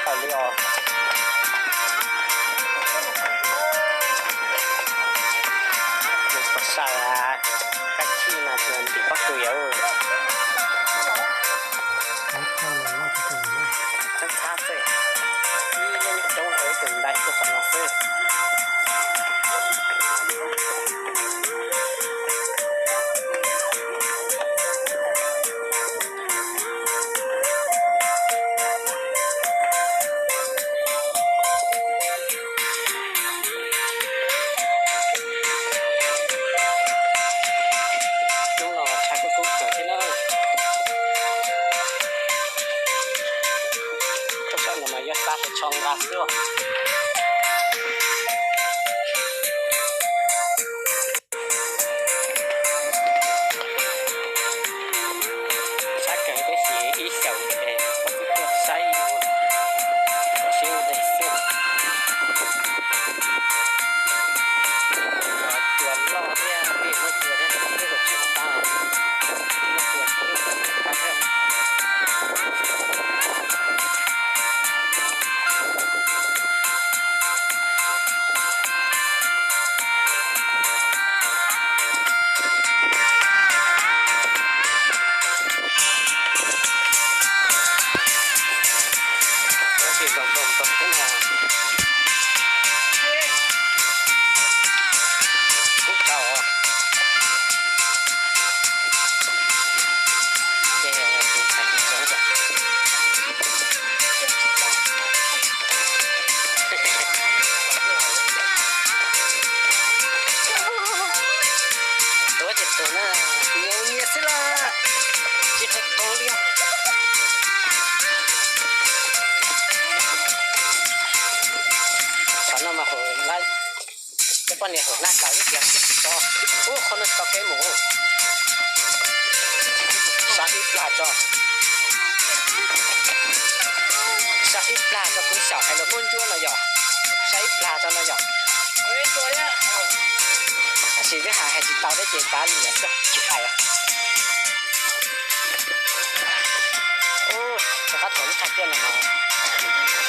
Tau li os. Nws puas sawv, kab chij mas nws ntim pob kws yom. Txhab txhab xwb, ib lub nyuag coob ib tus ntais tuaj tom no xwb. Hnub no tshav kub kub kawg thiab na. Tsob saum no mas yuav xa tus tsho nqa xwb os. Sab kawg tab sis ib xyaum ces kuv twb tuaj saib, kuv sib ua dej xwb. Cua loj thiab, muab cua thiab, twb los tsis tau tab, muab cua thiab. Tab sis nploos nploos nploos thiab no. Kub tau os. Ces tus ntxhais tus ntxhais tuav ces tuag na, nyias nyias xwb las, tsis qhia qhov li. Qhov no mas hauv lawv cov poj niam hauv laj kaus ib tiag xwb tsis tso. Ub, qhov no tsis tau kev mus. Sab ib plag tso. Sab ib plag tso, kuv xyaum hais lus Hmoob Ntsuab no yog. Sab ib plag tso no yog. Tab sis twb hais hais tsis tau thiab ces kav liam xwb tsis hais. Ub, rov qab tuaj lub thaj cuab no mas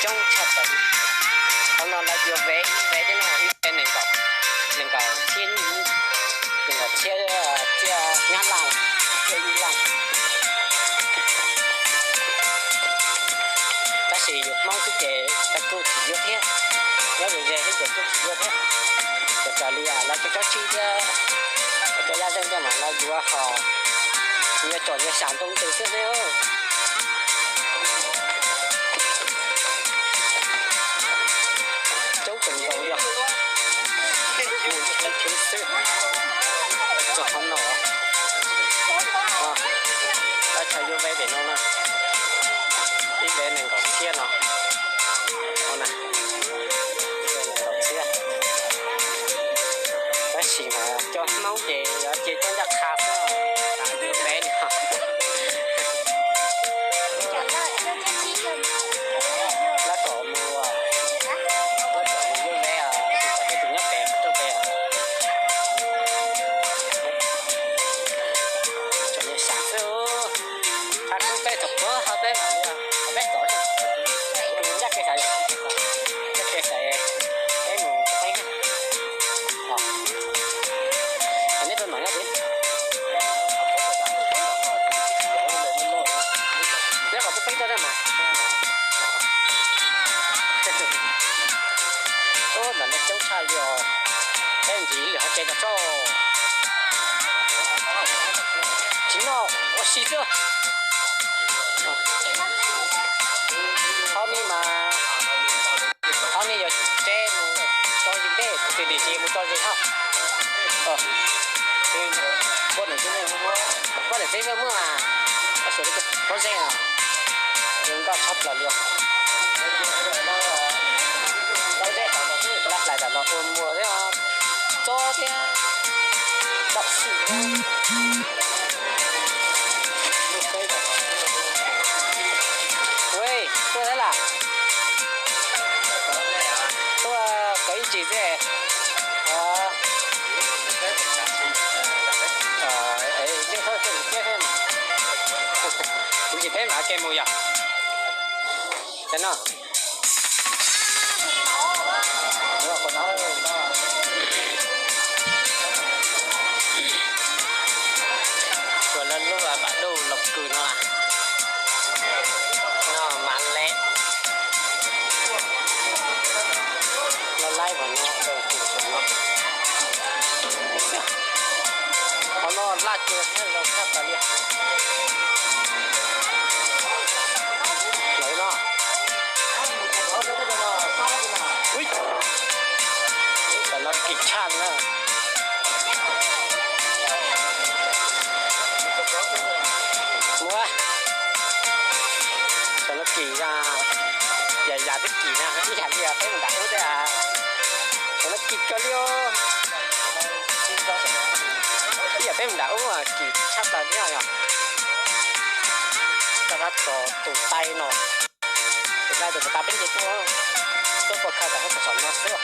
coob tshaj plaws. Qhov no lawv yuav vev ib vev thiab no, ib vev nees nkaum, nees nkaum txhiab, nees nkaum txhiab, txhiab nyab laj, txhiab ib laj. Tab sis yus Hmoob xwb ces kuj tsis yuav thiab, nyob ze ze xwb ces kuj tsis yuav thiab. Ces raws li lawv cov tsob tsib thiab cov yaj zeej tej mas lawv yuav ho yuav tsom yuav sam ntoo ntws xwb ne. Coob kawg nkaus li os. Mus nrhiav nrhiav xwb. Txog qhov no, lawv tseem yuav vev pem no na. Ib vev nees nkaum txhiab no. No na, ib vev nees nkaum txhiab. Tab sis mas cov Hmoob ces yuav cia cov ncaj qha xwb, tas yuav vev li no. Lawv kom mus, lawv kom mus yuav vev, tus kom tej tus nyob pem qhov rooj pem. Tseem yuav sam xwb. Qhov rooj peb txog puag hauv peb mam li, peb txog tus ncaj kev xaiv, ncaj kev xaiv, peb mus peb. Neb tuaj mam nyob tid. Neb qhov twb peb tuaj mas. Ub, ntawm no coob tshaj li os. Peb ntxiv lwm qhov tsev tso tso. Tsis noj ua si xwb. Qhov no mas, qhov no yog tseb mus tso zis dej, tus twg dim tsis mus tso zis hab. Poj niam txiv muaj, poj niam txiv muaj mas, pob zeb no, nkauj tshaj plaws li os. Pob zeb laj hlais tam los ua muag thiab, txob thiab, dawb xwb. Ua, tuaj thiab lam? Tuaj kawm ib ntsis xwb. Ib ntsis peb mam ke mus yom. Cov no. No mas le, no laib mas no, qhov no laj cuag thiab zoo tshaj plaws li. Lawv no, tam no kim tshaj na. Muab, tam no kim, yam yam twb kim na, ib yam li peb mus nram ub thiab. Tam no kim kawg li os. Ib yam peb mus nram ub kim tshaj plaws thiab yog. Rov qab txog tus taij no, tus taij tus puas tas peb nce tuaj, tuaj pov khaws tom hauv saum no xwb.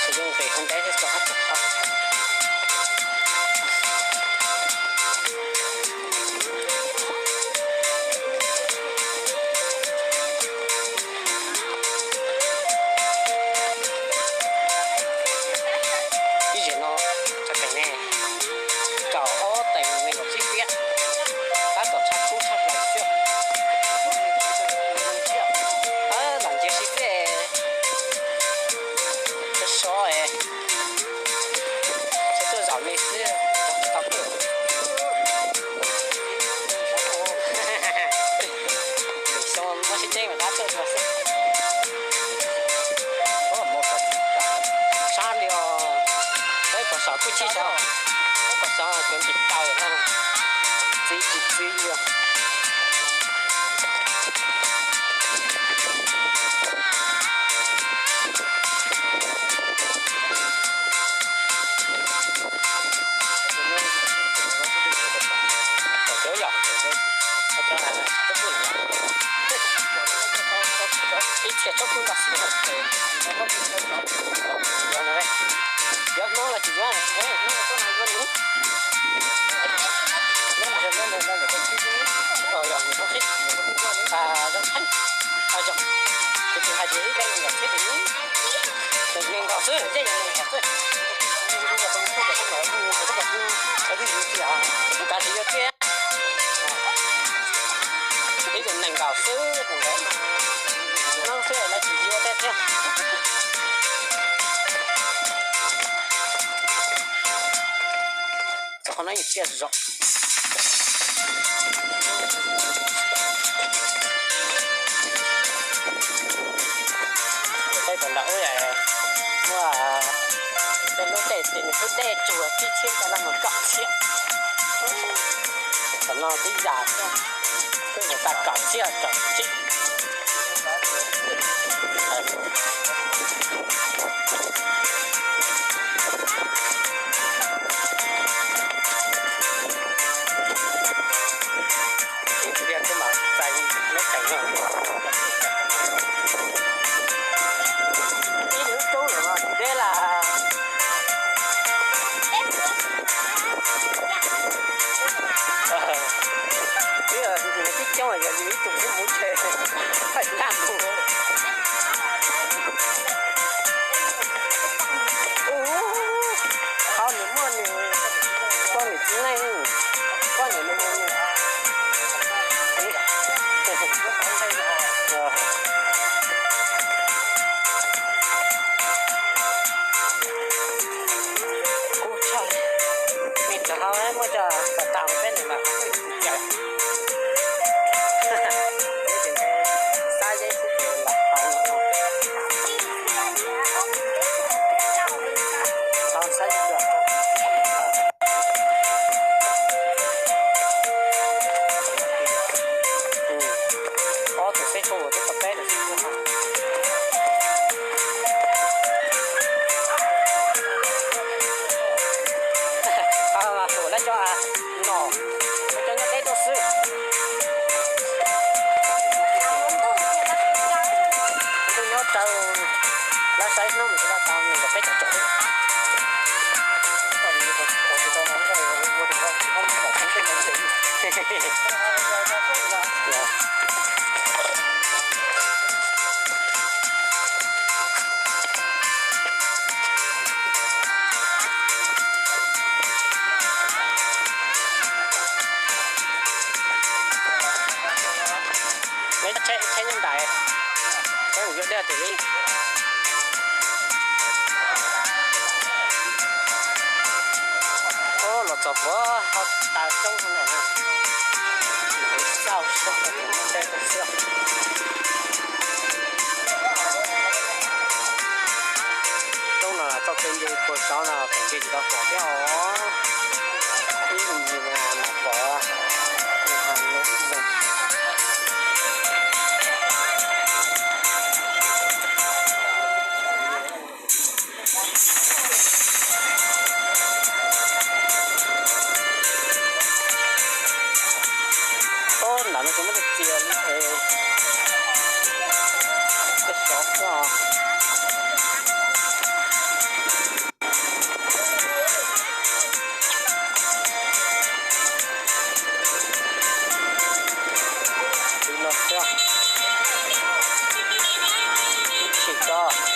Xyov zoo nqis hauv ntev thiab txog qab txog qhov. Ib zaug no txog teem ne, kaum ob teem nees nkaum tsib piab, tab tom tshaj kub tshaj plaws xwb. Lam ntsia sib txej, sov sov es, sov tuaj zaum li xwb, tsis tau tuaj. Lwm xyoo muab sib ceeb mas tab tuaj dua xwb. Sab li os, peb pom saum kuj tsis sab, peb pom saum cov ntim taw na, txiv tsis txiv li os. Ib txhia tsob kub ntau xwb. Yuav hnub los tsis yuav, hnub tuaj no yuav nws. Tus hais tias ib leeg nees nkaum xwb, nees nkaum xwb, yeej yog nees nkaum xwb. Kav tsij yuav tiag. Ib tug nees nkaum xwb, nees nkaum no xwb lawv tsis yuav thiab thiab. Txog qhov no yeej tsiaj zom. Peb tom nram ub muaj tej lub dej, ces nws lub dej tsuag tib txhiab cov no mus kaum txhiab. Tom no tib yam xwb, twb mus tag kaum txhiab kaum tsib. Ib pliag twb mam txais neb tseem no. Ib lub roob los no tsis deb lawm. Twb yog nws tib coob yog yus ib tug xwb mus ntshe thaij laj mus. Ub, qhov nws muaj nws poj niam txiv neej, poj niam nws mus nws. Kub tshaj li. Mej cov hauv muaj cov kom tau peb nws mas kuj tsis caum. Peb ces xab zeb xwb ces lam tau no. Tau xab zeb dua. Ob tug xib hwb twb tau peb tug xib hwb. Mas tus lawv cov nom, lawv cov nyob deb tuaj xwb. Ntuj nyob raws, lawv saib hnub mus tsis lawv tau nees nkaum peb caug tsoom li. Ub, los txog puag hauv tav roob no na, xauj sab tau tus muaj dej tau xwb. Roob no txoj kev nce puag saud no pem nce tsis tau pom thiab os. Ib ntsis mam pom. Ub, nram no ces muaj tej txias li es, tej xyov xwb os. Tiv no xwb, ib tshim tso.